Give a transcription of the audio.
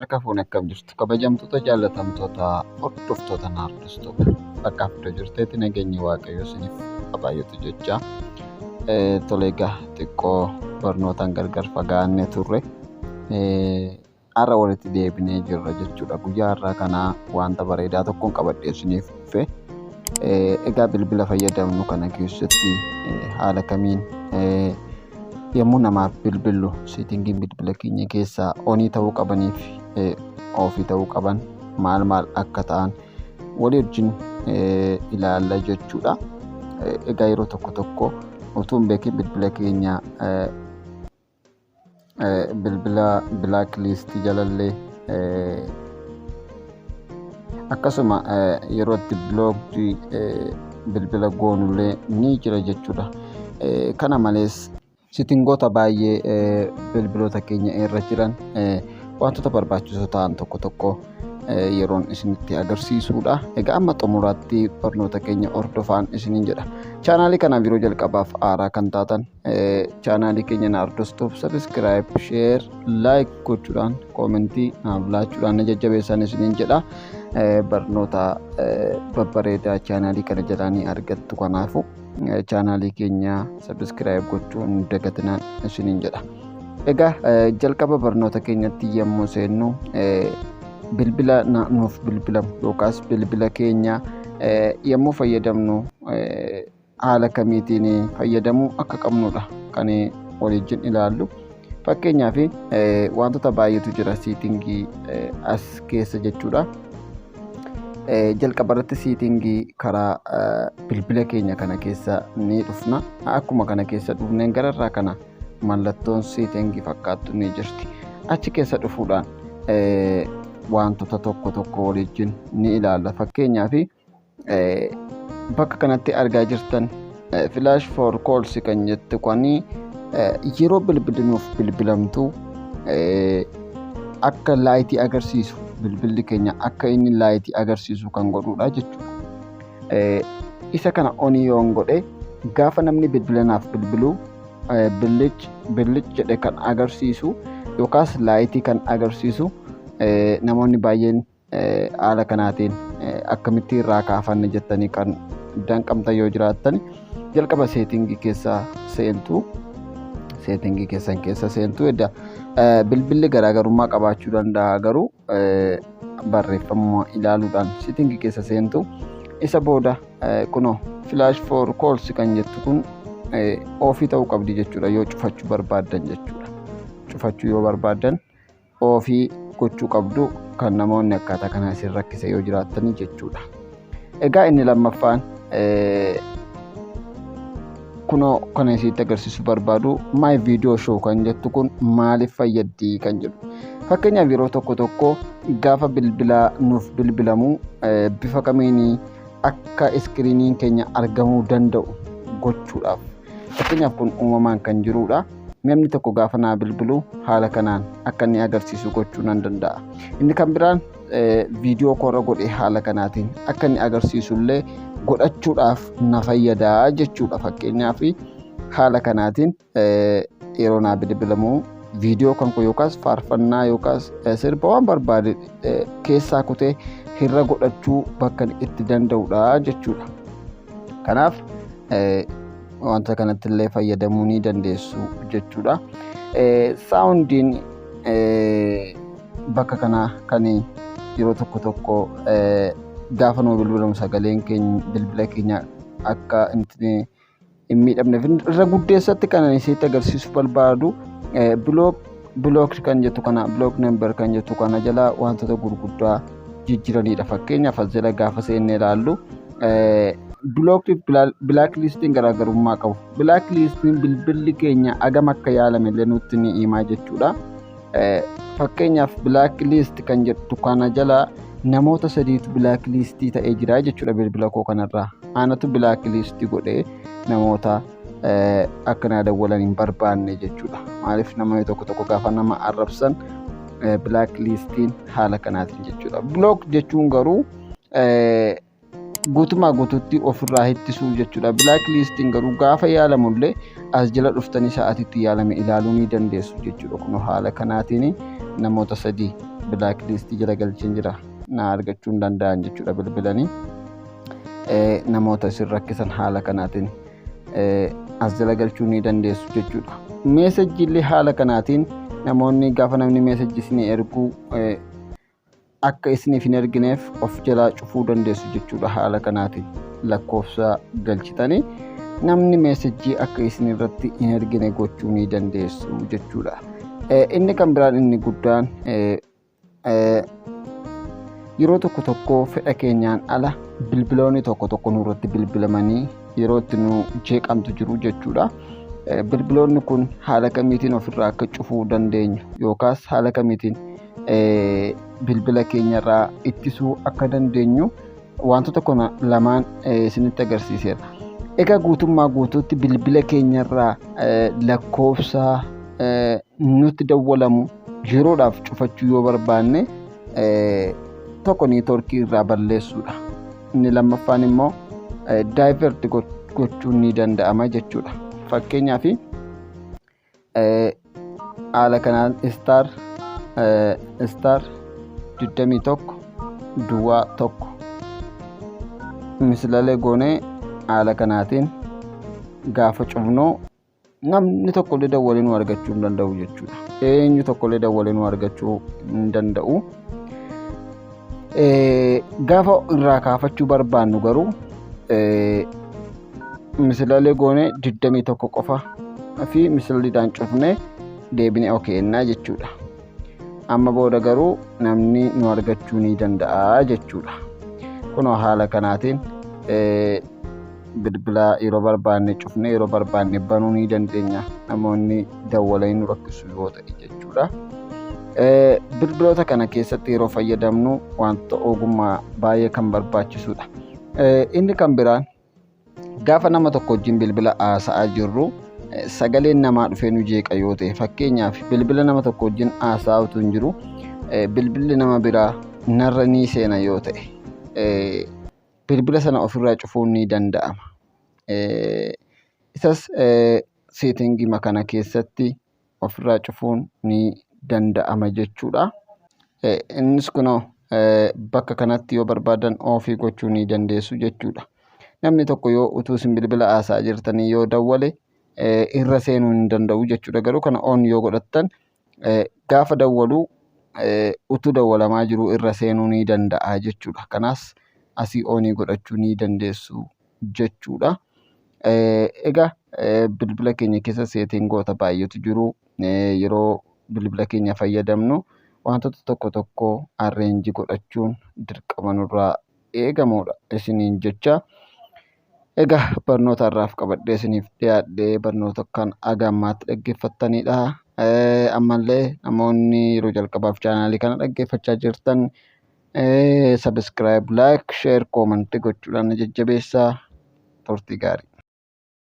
Harka fuune, akkam jirtu? Kabajamtoota, jaallatamtoota, hordoftoota Naardistuuf, bakka iddoo jirtetti nageenyi Waaqayyoo isiniif haa baay'atu jecha. Tole, egaa xiqqoo barnootaan gargar fagaannee turre, har'a walitti deebinee jirra jechuudha. Guyyaa har'aa kanaa wanta bareedaa tokkoon qabadhee isiniif dhufe. Egaa bilbila fayyadamnu kana keessatti haala kamiin yommuu namaaf bilbillu settingiin bilbila keenya keessaa on ta'uu qabanii fi off ta'uu qaban maal maal akka ta'an walii wajjin ilaalla jechuudha. Egaa yeroo tokko tokko utuu hin beekin bilbila keenya bilbila black listii jalallee, akkasuma yeroo itti blockii bilbila goonullee ni jira jechuudha. Kana malees settingoota baay'ee bilbiloota keenya irra jiran, wantoota barbaachisoo ta'an tokko tokko yeroon isinitti agarsiisudha. Egaa amma xumuraatti barnoota keenya hordofaan isiniin jedha. Chaanaalii kanaaf yeroo jalqabaaf haaraa kan taatan, chaanaalii keenya Naardostuuf subscribe, share, like gochuudhaan, commentii naaf laachuudhaan na jajjabeessan isiniin jedha. Barnoota babbareedaa chaanaalii kana jalaa ni argattu. Kanaafuu chaanaalii keenya subscribe gochuu hin dagatinaan isiniin jedha. Egaa jalqaba barnoota keenyatti yommuu seennu, bilbila nuuf bilbilamu yookaas bilbila keenya yommuu fayyadamnu haala kamiitiin fayyadamuu akka qabnudha kan waliin ilaallu. Fakkeenyaaf wantoota baay'eetu jira settingii as keessa jechuudha. Jalqaba irratti settingii karaa bilbila keenya kana keessa ni dhufna. Akkuma kana keessa dhufneen gararraa kana mallattoon settingii fakkaattu ni jirti. Achi keessa dhufuudhaan wantoota tokko tokko waliin ni ilaalla. Fakkeenyaaf bakka kanatti argaa jirtan flash for calls kan jettu kuni yeroo bilbilli nuuf bilbilamtu akka lightii agarsiisu, bilbilli keenya akka inni lightii agarsiisu kan godhudha jechuudha. Isa kana on yoon godhe, gaafa namni bilbila naaf bilbilu billic billic jedhe kan agarsiisu yookaas lightii kan agarsiisu, namoonni baay'een haala kanaatiin akkamitti irraa kaafanne jettanii kan danqamtan yoo jiraattan, jalqaba settingii keessa seentu. Settingii keessan keessa seentu. Edda bilbilli garaagarummaa qabaachuu danda'a, garuu barreeffama ilaaluudhaan settingii keessa seentu. Isa booda kunoo flash for calls kan jettu kun off ta'uu qabdi jechuudha yoo cufachuu barbaaddan jechuudha. Cufachuu yoo barbaaddan off gochuu qabdu, kan namoonni akkaataa kanaa isin rakkise yoo jiraattanii jechuudha. Egaa inni lammaffaan kunoo kana isitti agarsiisuu barbaadu, my video show kan jettu kun maaliif fayyaddi kan jedhu. Fakkeenyaaf yeroo tokko tokko gaafa bilbila nuuf bilbilamu bifa kamiin akka screeniin keenya argamuu danda'u gochuudhaaf. Fakkeenyaaf kun uumamaan kan jirudha. Namni tokko gaafa naa bilbilu haala kanaan akka inni agarsiisu gochuu nan danda'a. Inni kan biraan viidiyoo koorra godhee haala kanaatiin akka inni agarsiisu illee godhachuudhaaf na fayyadaa jechuudha. Fakkeenyaaf haala kanaatiin yeroo naa bilbilamu viidiyoo kan koo yookaas faarfannaa yookaas sirba waan barbaade keessaa kutee hirra godhachuu bakka itti danda'udha jechuudha. Kanaaf wanta kanatti illee fayyadamuu ni dandeessu jechuudha. Soundiin bakka kana kan yeroo tokko tokko gaafa nu bilbilamu sagaleen keenya bilbila keenya akka hin miidhamneef, irra guddeessatti kan ani isitti agarsiisuu barbaadu block kan jettu kana, block number kan jettu kana jala wantoota gurguddaa jijjiiranidha. Fakkeenyaaf as jala gaafa seennee ilaallu, block black listiin garaagarummaa qabu. Black listiin bilbilli keenya agam akka yaalame illee nutti ni himaa jechuudha. Fakkeenyaaf black list kan jettu kana jala namoota sadiitu black listii ta'ee jira jechuudha bilbila koo kanarraa. Anatu black listii godhee namoota akka naa dawwalan hin barbaanne jechuudha. Maaliif, namoonni tokko tokko gaafa nama arrabsan black listiin haala kanaatiin jechuudha. Block jechuun garuu Guutumaa guutuutti ofirraa ittisuu jechuudha. Black listiin garuu gaafa yaalamullee as jala dhuftanii sa'aatiitti yaalame ilaaluu ni dandeessu jechuudha. Kun haala kanaatiin namoota sadii black listii jala galcheen jira. Na argachuu hin danda'an jechuudha bilbilanii. Namoota isin rakkisan haala kanaatiin as jala galchuu ni dandeessu jechuudha. Messageiillee haala kanaatiin namoonni gaafa namni messageii isinii erguu akka isiniif hin ergineef of jalaa cufuu dandeessu jechuudha. Haala kanaatiin lakkoofsa galchitanii namni messageii akka isin irratti hin ergine gochuu ni dandeessu jechuudha. Inni kan biraan inni guddaan, yeroo tokko tokko fedha keenyaan ala bilbiloonni tokko tokko nurratti bilbilamanii yeroo itti nu jeeqamtu jiru jechuudha. Bilbiloonni kun haala kamiitiin ofirraa akka cufuu dandeenyu yookaas haala kamiitiin bilbila keenyarraa ittisuu akka dandeenyu wantoota kana lamaan isinitti agarsiiseera. Egaa guutummaa guutuutti bilbila keenyarraa lakkoofsa nutti dawwalamu yeroodhaaf cufachuu yoo barbaanne, tokko networkii irraa balleessuudha. Inni lammaffaan immoo divert gochuun ni danda'ama jechuudha. Fakkeenyaaf, haala kanaan star star 21 duwwaa 1 mislalee goonee haala kanaatiin gaafa cufnu namni tokkollee dawwalee nu argachuu hin danda'u jechuudha. Eenyu tokkollee dawwalee nu argachuu hin danda'u. Gaafa irraa kaafachuu barbaannu garuu mislalee goonee 21 qofa fi mislaliidhaan cufnee deebinee okeennaa jechuudha. Amma booda garuu namni nu argachuu ni danda'a jechuudha. Kunoo haala kanaatiin bilbila yeroo barbaanne cufnee yeroo barbaanne banuu ni dandeenya, namoonni dawwalanii nu rakkisu yoo ta'e jechuudha. Bilbiloota kana keessatti yeroo fayyadamnu wanta ogummaa baay'ee kan barbaachisudha. Inni kan biraan, gaafa nama tokko wajjin bilbila haasa'aa jirru sagaleen namaa dhufee nu jeeqa yoo ta'e, fakkeenyaaf bilbila nama tokko wajjin haasa'aa utuu hin jiru bilbilli nama biraa narra ni seena yoo ta'e, bilbila sana ofirraa cufuun ni danda'ama. Isas settingii kana keessatti ofirraa cufuun ni danda'ama jechuudha. Innis kunoo bakka kanatti yoo barbaadan offii gochuu ni dandeessu jechuudha. Namni tokko yoo utuu isin bilbila haasa'aa jirtanii yoo dawwale irra seenuu hin danda'u jechuudha. Garuu kana on yoo godhattan gaafa dawwalu utuu dawwalamaa jiru irra seenuu ni danda'a jechuudha. Kanaas asii onii godhachuu ni dandeessu jechuudha. Egaa bilbila keenya keessa settingoota baay'eetu jiru. Yeroo bilbila keenya fayyadamnu wantoota tokko tokko arrange godhachuun dirqama nurraa eegamudha isiniin jecha. Egaa barnoota har'aaf qabadhee isiniif dhiyaadhee barnoota kan haga ammaatti dhaggeeffattanidha. Ammallee namoonni yeroo jalqabaaf channelii kana dhaggeeffachaa jirtan subscribe, like, share, commentii gochuudhaan na jajjabeessaa. Turtii gaarii.